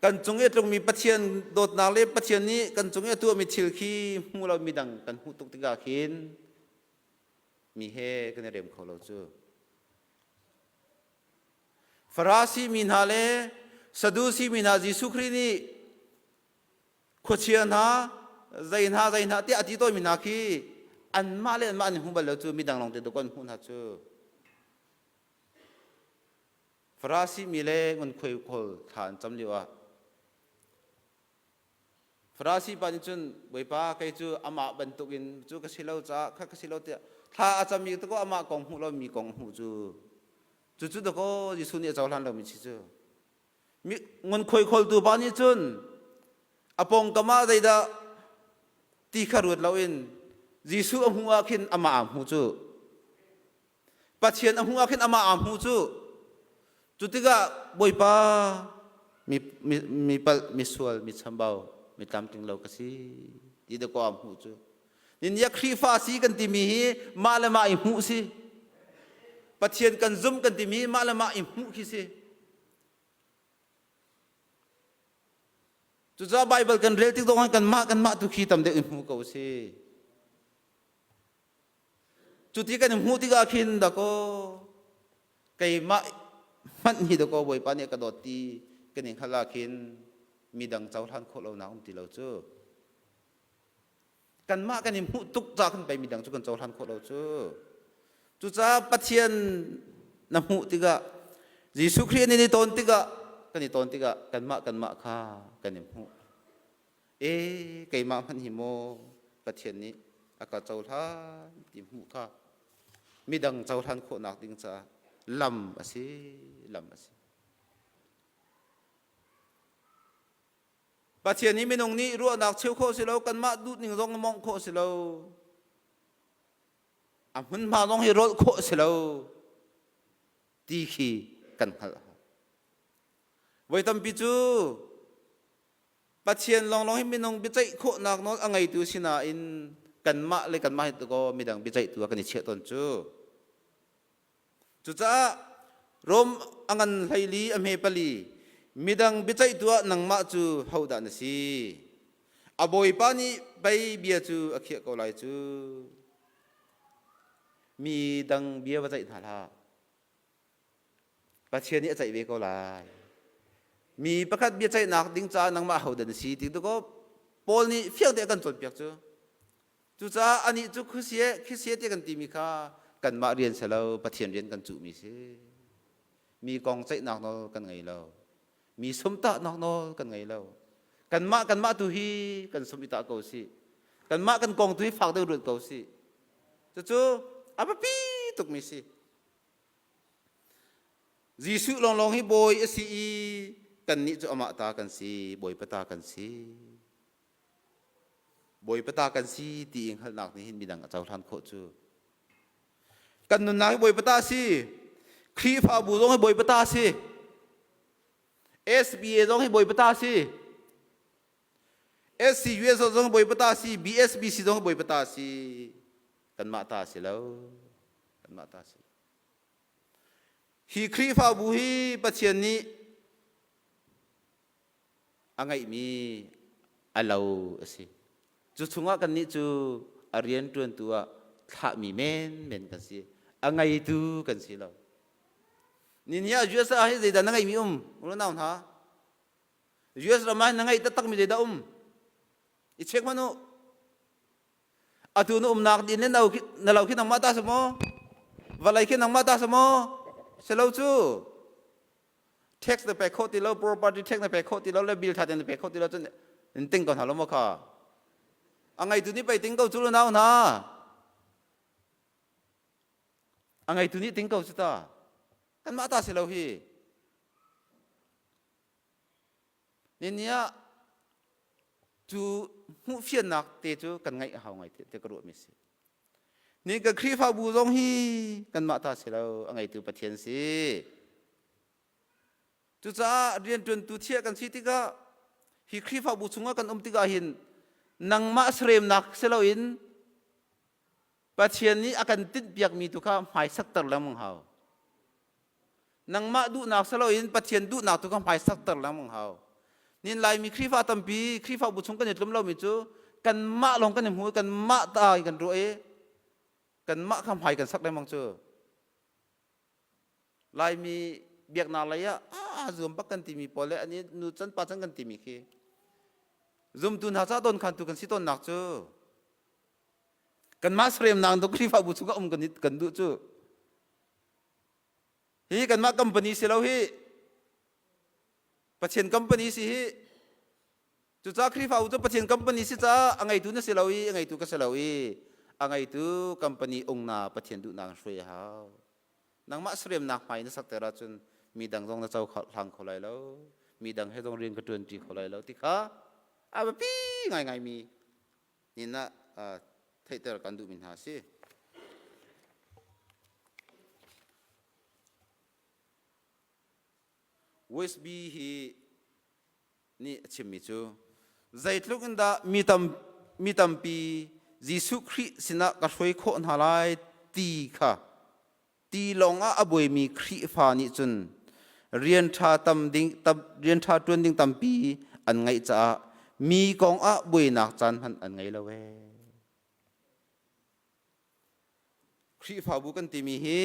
Kan cung i a tlungmi Pathian dawtnak le Pathian nih kan cung i a tuahmi thil khi hmu lo mi dang kan hmuh tuk tikah khin mi he kan i rem kho lo cu. Farasi mi hna le Sadusi mi hna Jesuh Khrih nih khuachia hna zei hna zei hna tiah a ti tawnmi hna khi anmah le anmah an i hmu bal lo cu midang lawng te dawk an hmuh hna cu. Farasi mi le ngunkhuai khawl thla an cam lio ah Farasi pa nih cun Bawipa kei cu amah bantukin cu ka si lo caah kha ka si lo tiah thla a cam mi ko amah kong hmuh lo mi kong hmuh cu cucu dakaw Jesuh nih a cohlan lomi si cu. Ngunkhuai khawltu pa nih cun a pawngkam ah zeidah ti kha ruat loin Jesuh a hmuh ah khin amah aa hmu cu. Pathian a hmuh ah khin amah aa hmu cu. Cu tikah Bawipa mi, mi, mi palh, mi sual, mi chambau, mi tlamtling lo ka si ti dakaw aa hmuh cu. Ninia Khrihfa si kan timi hi mah le mah i hmuh si. Pathian kan zum kan timi hi mah le mah i hmuh khi si. Cucaah Baibal kan rel tik zong kanmah kanmah tu khi tam deuh in hmu ko si. Cuti kan hmuh tikah khin dakaw keimah hmanh hi dakaw Bawipa nih a ka dawt ti kan i hngalh ah khin midang cohlan khawh lonak um ti lo cu. Kanmah kan i hmuh tuk caah kan pei midang cu kan cohlan khawh lo cu. Cucaah Pathian na hmuh tikah Jesuh Khrih an i tawn tikah kan i tawn tikah kanmah kanmah kha kan i hmuh. E keimah hmanh hi maw Pathian nih a ka cohlan ti hmuh kha midang cohlan khawhnak ding caah lam a si lam a si. Pathian hi minung nih ruahnak cheu khawh si lo, kanmah duhning zong mawngh khawh si lo. A hmunhma zong hi rolh khawh si lo ti khi kan hngalh. Voi tampi cu Pathian lawnglawng hi minung biaceih khawhnak nawl a ngeitu si nain kanmah le kanmah hi tukaw midang biaceihtu ah kan i chiah tawn cu. Cucaah Rom a ngan 14 a hme pali midang biaceihtu ah nangmah cu hodah na si? A bawipa nih pei bia cu a khiah ko lai cu. Mi dang bia va ceih hna hlah. Pathian nih a ceih ve ko lai. Mi pakhat bia ceihnak ding caah nangmah hodah na si ti tu Paul nih fiang te a kan cawnpiak cu. Cucaah anih cu khuasia khisia ti kan timi kha kanmah rian si lo Pathian rian kan cuhmi si. Mi kong ceihnak nawl kan ngei lo. Mi sumtahnak nawl kan ngei lo. Kanmah kanmah tu hi kan sum i tah ko si. Kanmah kan kong tu hi fak deuh ruat ko si. Cucu a biapi tukmi si. Jesuh lawnglawng hi bawi a si i kannih cu amah ta kan si, Bawipa ta kan si. Bawipa ta kan si ti i hngalhnak nih hin midang a cohlan khawh cu. Kan nunnak hi Bawipa ta a si. Khrihfabu zong hi Bawipa ta a si. SBA zong hi Bawipa ta a si. SCUS zong Bawipa ta a si. BSBC zong Bawipa ta a si. Kanmah ta a si lo. Kanmah ta a si. Hi Khrihfabu hi Pathian nih a ngeihmi a lo a si. Cu chungah kannih cu a rianṭuantu ah thlahmi menmen kan si. A ngeitu kan si lo. Ni ah US ah hi zeidah na ngeihmi um? Unau hna. US ram ah na ngeih taktakmi zeidah um? I check hmanh u. Atu na umnak din le na lo khi nangmah ta si maw? Vawlei khi nangmah ta si maw? Si lo cu. Tax na pek khawh ti lo, property tax na pek khawh ti lo le bill tha tein na pek khawh ti lo cun in ting ko hna lo maw kha? A ngeitu nih pei ting ko cu nau hna. A ngeitu nih ting ko cu ta. Kanmah ta si lo hi. Ni ah cu hmuhfiannak te cu kan ngaih a hau ngai te ka ruahmi si. Ni ka Khrihfabu zong hi kanmah ta si lo, a ngeitu Pathian si. Cucaah rianṭuantu thiah kan si tikah hi Khrihfabu chungah kan um tikah hin nangmah saremnak si loin Pathian nih a kan tinhpiakmi tu kha hmaisakter lengmang hau. Nangmah duhnak si loin Pathian duhnak tu kha hmaisakter lengmang hau. Nin Laimi Khrihfa tampi Khrihfabu chung kan i tlum lomi cu kanmah lawng kan i hmu i kanmah ta in kan ruah i kanmah kha hmai kan sak lengmang cu. Laimi biaknak lei ah aa zuam bak kan timi pawl le an i nu can pa can kan timi khi zumtu hna ca don khantu kan si tawnnak cu kanmah saremnak tu Khrihfabu chung ah um kan kan duh cu hi kanmah company si lo hi Pathian company si hi cucaah Khrihfabu cu Pathian company si caah a ngeitu na si lo i a ngeitu ka si lo i a ngeitu company ungna Pathian duhnak hruai a hau nangmah saremnak hmai na sakter ahcun mi dang zong na co hlang kho lai lo mi dang he zong rian ka ṭuanṭi kho lai lo ti kha a biapi ngaingai mi nin ah theihter kan duhmi hna a si. USB hi nih a chimmi cu zeitluk in dah mi tam mi tampi Jesuh Khrih sinah ka hruai khawh hna lai ti kha Ti lawngah a buaimi Khrihfa nih cun rian ṭha tam ding tam, rian ṭha ṭuan ding tampi an ngeih caah mi kong ah buainak caan hmanh an ngei lo ee. Khrihfabu kan timi hi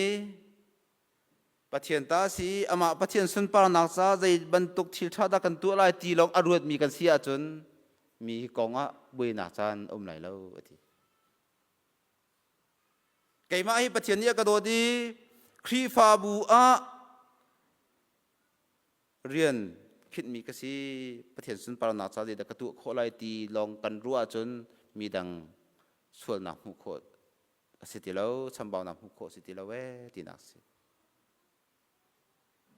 Pathian ta si amah Pathian sunparnak ca zei bantuk thil ṭha dah kan tuah lai ti lawng a ruatmi kan si ahcun mi kong ah buainak caan a um lai lo a ti. Keimah hi Pathian nih a ka dawt i Khrihfabu ah rian khinhmi ka si. Pathian sunparnak ca zeidah ka tuah khawh lai ti lawng kan ruah ahcun midang sualnak hmuh khawh a si ti lo, chambaunak hmuh khawh a si ti lo ee tinak a si.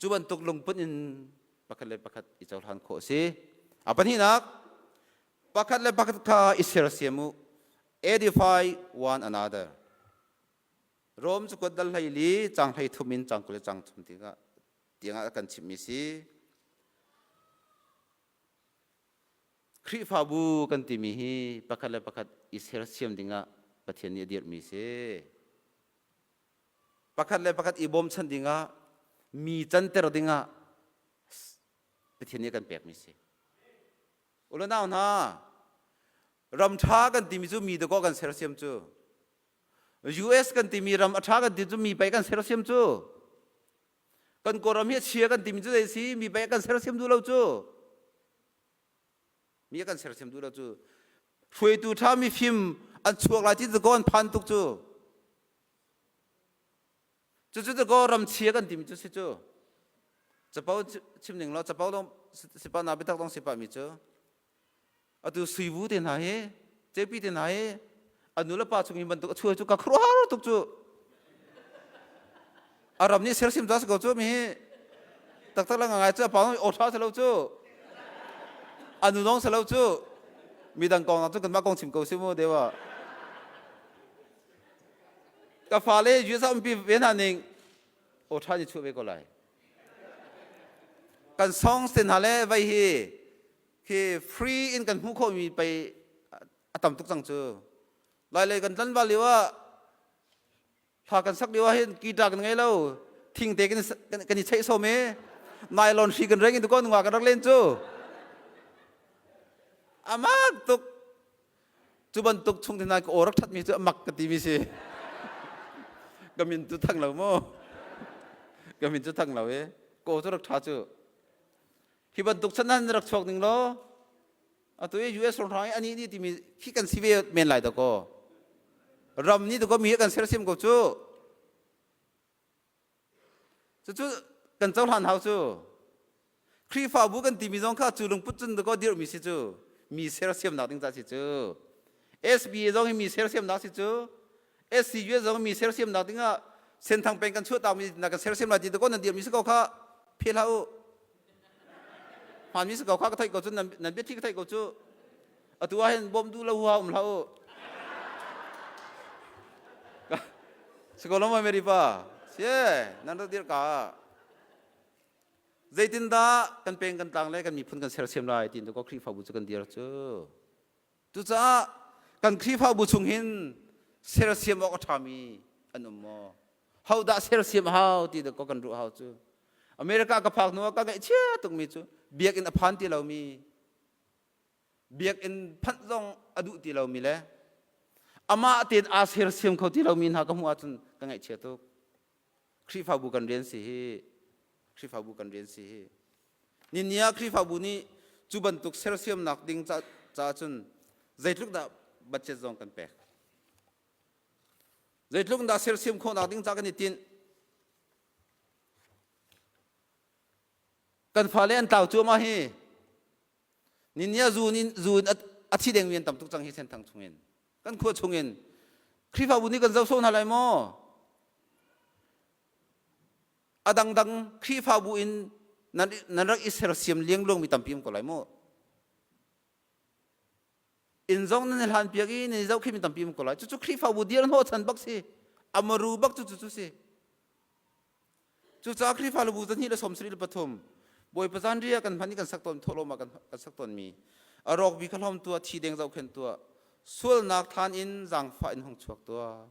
Cu bantuk lungput in pakhat le pakhat i cohlan khawh a si. A pahnihnak, pakhat le pakhat kha i sersiam u. Edify one another. Rom cakuat dal hlei li cang hlei thum in cang 20 le cang thum tiangah tiangah kan chimmi si. Khrihfabu kan timi hi pakhat le pakhat i sersiam dingah Pathian nih a dirhmi si. Pakhat le pakhat i bawmchan dingah mi canter dingah Pathian nih a kan pekmi si. Ulanau hna, ram ṭha kan timi cu mi dakaw kan sersiam cu. US kan timi ram a ṭha kan ti cu mi pei kan sersiam cu. Kan Kawlram hi a chia kan timi cu zei si mi pei kan sersiam duh lo cu. Mi a kan sersiam duh lo cu. Hruaitu ṭha mifim an chuak lai ti dakaw an phan tuk cu. Cucu dakaw ram chia kan timi cu si cu. Capo chim ning law capo dong sipa na biatak dong sipa mi cu atu suivu te hna hi cepi te hna hi a nu le pa chung in bantuk a chuai cu ka khuaruahar tuk cu. A ram nih sersim ta si ko cu mi hi taktak la ngai cu a pa o tha si lo cu a nu dong si lo cu midang kong cu kanmah kong chim ko si mu dewa. Ka fale US ah umpi ve hna ning o tha ni chuah ve ko lai. Kan songs te hna le vai hi khi free in kan hmuh khawhmi pei a tam tuk cang cu. Lai lei kan tlanval lio ah hla kan sak lio ah hin guitar kan ngei lo, thingte kan i cheih som i nylon hri kan reng in ko nunga kan rak len cu. Amak tuk. Cu bantuk chung te hna ka aw rak ṭhatmi cu amak ka timi si. Ka min cu thang lo mu. Ka min cu thang lo i ka aw cu rak ṭha cu. Hi bantuk chan nan rak chuak ning law atu i US rong i ani ni timi khi kan si ve men lai dakaw. Ram nih dakaw mi hi kan sersiam ko cu. Cucu kan cohlan hau cu. Khrihfabu kan timi zong kha cu lungput cun dakaw dirhmi si cu. Mi sersiamnak ding ca si cu. SBA zong hi mi sersiamnak si cu. SCUS zong mi sersiamnak ding ah Senthang peng kan chuahtak mi na kan sersiam lai ti dakaw nan dirhmi si ko kha phel hlah u. Hmaanmi si ko kha ka theih ko cu nan biathli ka theih ko cu. Atu ah hin bawm duh lo hua um hlah u. Si ko lo maw Mary pa? Sie, nan rak dir ka. Zeitindah kan peng kan tlang le kan miphun kan sersiam lai tiin ko Khrihfabu cu kan dir cu. Cucaah kan Khrihfabu chung hin sersiam awk a ṭhami an um maw? Hodah sersiam a hau ti ko kan ruah hau cu. America ka phak hnu ah ka ngaihchia tukmi cu biakinn a phan ti lomi, biakinn phanh zong a duh ti lomi le amah tein aa sersiam kho ti lomi hna ka hmuh ahcun ka ngaihchia tuk. Khrihfabu kan rian si hi. Khrihfabu kan rian si hi. Nini ah Khrihfabu nih cu bantuk sersiamnak ding caah cun zeitluk dah budget zong kan pek. Zeitluk dah sersiam khawhnak ding ca kan i tinh. Kan fale an tlau cuahmah hi. Nini ah zun in zun a thi dengmi an tam tuk cang hi Senthang chungin. Kan khua chungin. Khrihfabu nih kan zoh sawh hna lai maw? A dangdang Khrihfabu in nan rak i sersiam liangluangmi tampi um ko lai mu. Inn zong nan i hlan piak i nan i zohkhenmi tampi um ko lai. Cucu Khrihfabu dir hnawh chan bak si. Amaru bak cu cu si. Cucaah Khrihfabu 273 Bawipa zanriah kan hman i kan sak tawn thawhlawm ah kan sak tawnmi a rawkmi kha hlawm tuah, thi deng zohkhenh tuah, sualnak thlan in zaangfah in hung chuak tuah.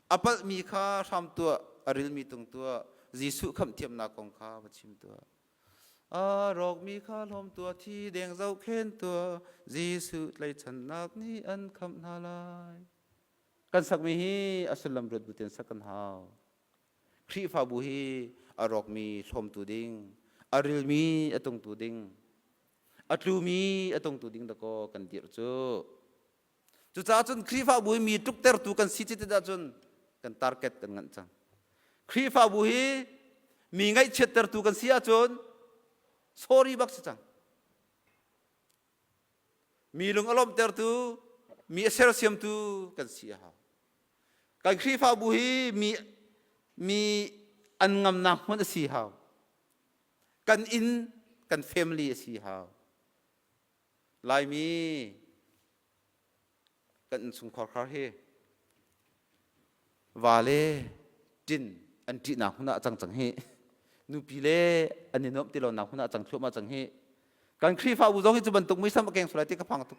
A palhmi kha hram tuah, a rilmi tung tuah, Jesuh khamhthiamnak kong kha va chim tuah. A rawkmi kha hlawm tuah, thi deng zohkhen tuah, Jesuh tlaichannak nih an khamh hna lai. Kan sakmi hi a sullam ruat bu tein sak kan hau. Khrihfabu hi a rawkmi hlawmtu ding, a rilmi a tungtu ding, a tlumi a tungtu ding dakaw kan dirh cu. Cucaah cun Khrihfabu hi mi tluktertu kan si ti ahcun kan target kan nganh cang. Khrihfabu hi mi ngaihchiattertu kan si ahcun sorry bak si cang. Mi lung a lawmhtertu, mi a sersiamtu kan si a hau. Kan Khrihfabu hi mi mi an ngamnak hmun a si hau. Kan inn, kan family a si hau. Laimi kan innchungkhar khar hi va le ṭin an ṭihnak hmun ah a cang cang hi. Nupi le an i nuamh ti lonak hmun ah a cang thluahmah cang hi. Kan Khrihfabu zong hi cu bantuk muisam a keng sual lai ti ka phang tuk.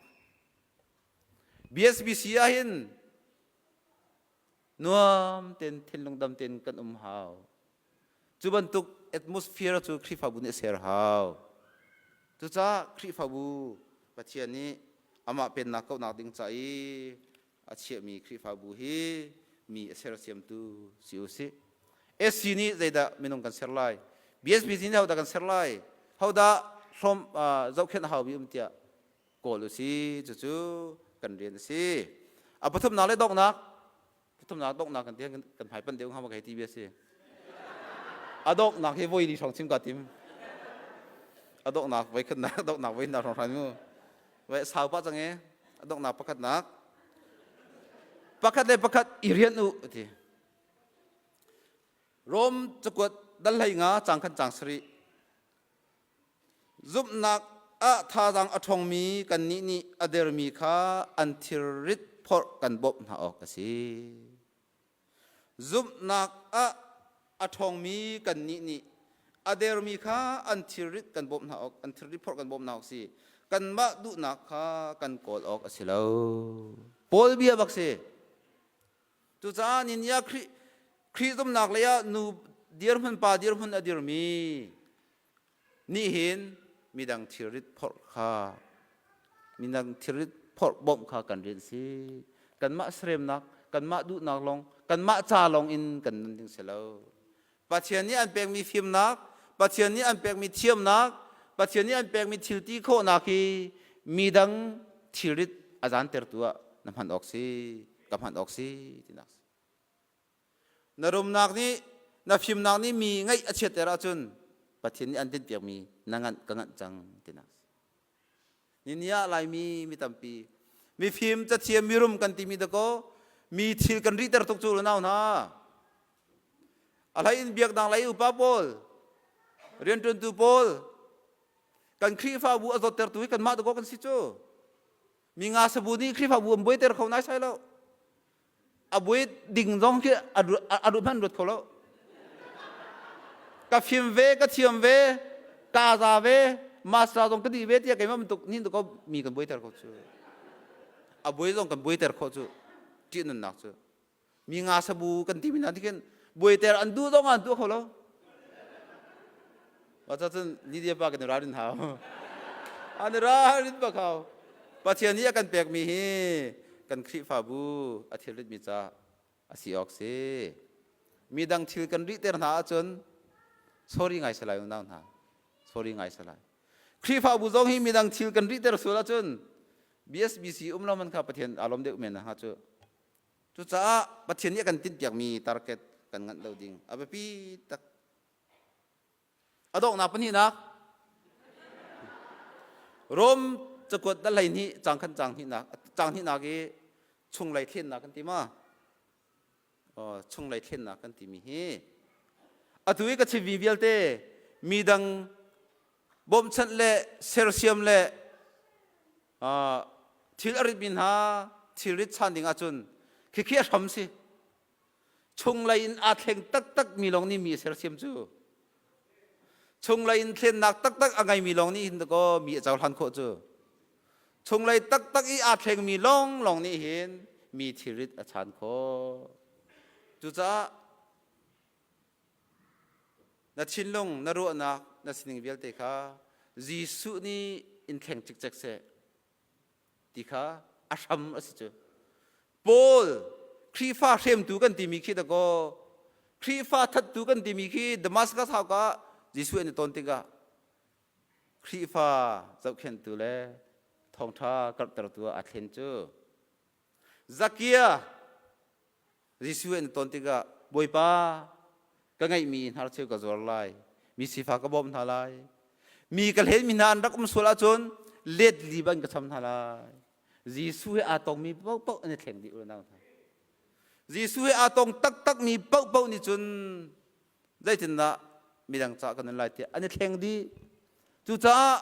BSBC ah hin nuam tein thinlung dam tein kan um hau. Cu bantuk atmosphere cu Khrihfabu nih a ser hau. Cucaah Khrihfabu Pathian nih amah pennak kauhnak ding ca i a chiahmi Khrihfabu hi mi a sersiamtu si u sih. SC nih zeidah minung kan ser lai? BSBC nih hodah kan ser lai? Hodah hlawm zohkhenh haumi um tiah kawl u si. Cucu kan rian a si. A pathumnak le donghnak pathumnak donghnak kan ti kan hmai pan deuh hnga ma ka hei ti bia si. A donghnak hi voi li hrawng chim ka tim. A donghnak voi khatnak, donghnak voi hna hrawng hran mu. Vai sau pah cang e. A donghnak pakhatnak. Pakhat le pakhat i rian u ti. Rom cakuat dal hlei nga cang khan cang sarih. Zumhnak ah thazaang a ṭhawngmi kannih nih a dermi kha an thilrit phorh kan bawmh hna awk a si. Zumhnak ah a ṭhawngmi kannih nih a dermi kha an thilrit kan bawmh hna awk, an thilrit phorh kan bawmh hna awk a si. Kanmah duhnak kha kan kawl awk a si lo. Paul bia bak si. Cucaah ninia Khrih Khrih zumhnak lei ah nu dirhmun pa dirhmun a dirmi nih hin midang thilrit phorh kha midang thilrit phorh bawmh kha kan rian si. Kanmah seremnak, kanmah duhnak lawng, kanmah ca lawng in kan nun ding si lo. Pathian nih an pekmi fimnak, Pathian nih an pekmi thiamnak, Pathian nih an pekmi thil ti khawhnak hi midang thilrit a zantertu ah na hman awk si, ka hman awk si tinak si. Na rumnak nih na fimnak nih mi ngaih a chiatter ahcun Pathian nih an tinhpiakmi na nganh ka nganh cang tinak si. Nini ah Laimi mi tampi mifim cathiam mirum kan timi dakaw mi thil kan rihter tuk cu nau hna. A hlei in biaknak lei upa pawl, rianṭuantu pawl, kan Khrihfabu a zawttertu hi kanmah dakaw kan si cu. Mi nga sabu nih Khrihfabu an buaiter kho naisai lo. A buai ding zong khi a ruat hmanh ruat kho lo. Ka fim ve, ka thiam ve, ka za ve, master zong ka dih ve tiah keimah bantuk nih dakaw mi kan buaiter kho cu. A buai zong kan buaiter khawh cu. Ṭih nunnak cu. Mi nga sabu kan timi hna tikhin buaiter an duh zong ah an tuah kho lo. Mah cun Lydia pa kan i ralrin hau. An i ralrin bak hau. Pathian nih a kan pekmi hi kan Khrihfabu a thilritmi ca a si awk si. Midang thil kan rihter hna ahcun sorry ngai salai unau hna. Sorry ngai salai. Khrihfabu zong hi midang thil kan rihter sual ahcun BSBC um lo man kha Pathian aa lawm deuh men ha cu. Cucaah Pathian nih a kan tinhpiakmi target kan nganh lo ding a biapi tak. A donghnak pahnihnak Rom cakuat dal 12 cang khan cang hnihnak cang hnihnak i chunglei thlennak kan ti ma? Chunglei thlennak kan timi hi atu i ka chimmi vialte midang bawmhchanh le sersiam le thil a ritmi hna thilrit chan ding ahcun khikhi a hram si. Chunglei in aa thleng taktak mi lawng nih mi a sersiam cu. Chunglei in thlennak taktak a ngeimi lawng nih hin kaw mi a cohlan khawh cu. Chunglei taktak i aa thlengmi lawnglawng nih hin mi thilrit a chan khawh. Cucaah na thinlung, na ruahnak, na sining vialte kha Jesuh nih in thleng cikcek seh ti kha a hram a si cu. Paul Khrihfa hremtu kan timi khi dakaw Khrihfa thattu kan timi khi Damascus hauka Jesuh an i ton tikah Khrihfa zohkhenhtu le thawngṭha karhtertu ah aa thlen cu. Zakia Jesuh an i ton tikah Bawipa ka ngeihmi hnarcheu ka zuar lai mi sifak ka bawmh hna lai mi ka hlenmi hna an rak um sual ahcun let li ban ka cham hna lai. Jesuh he aa tongmi paohpaoh an i thleng dih unau hna. Jesuh he aa tong taktakmi paohpaoh nih cun zeitindah midang cah kan nun lai tiah an i thleng dih. Cucaah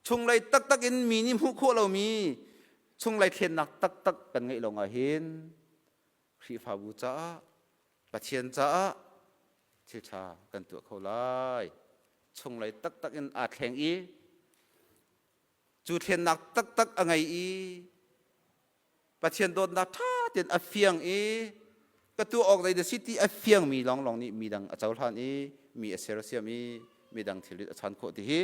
chunglei taktak in mi nih hmuh khawh lomi chunglei thlennak taktak kan ngeih lawngah hin Khrihfabu caah Pathian caah thil ṭha kan tuah kho lai. Chunglei taktak in aa thleng i cu thlennak taktak a ngei i Pathian dawtnak ṭha tein a fiang i ka tuah awk zei dah si ti a fiangmi lawnglawng nih midang a cohlan i mi a sersiam i midang thilrit a chan khawh ti hi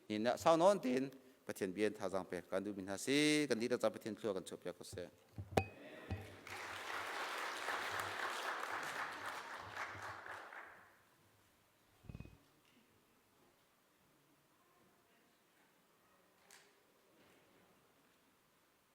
ni ah sau nawn tein Pathian bia in thazaang pek kan duhmi hna si. Kan dihlak ca Pathian thlua kan chuahpiak ko seh.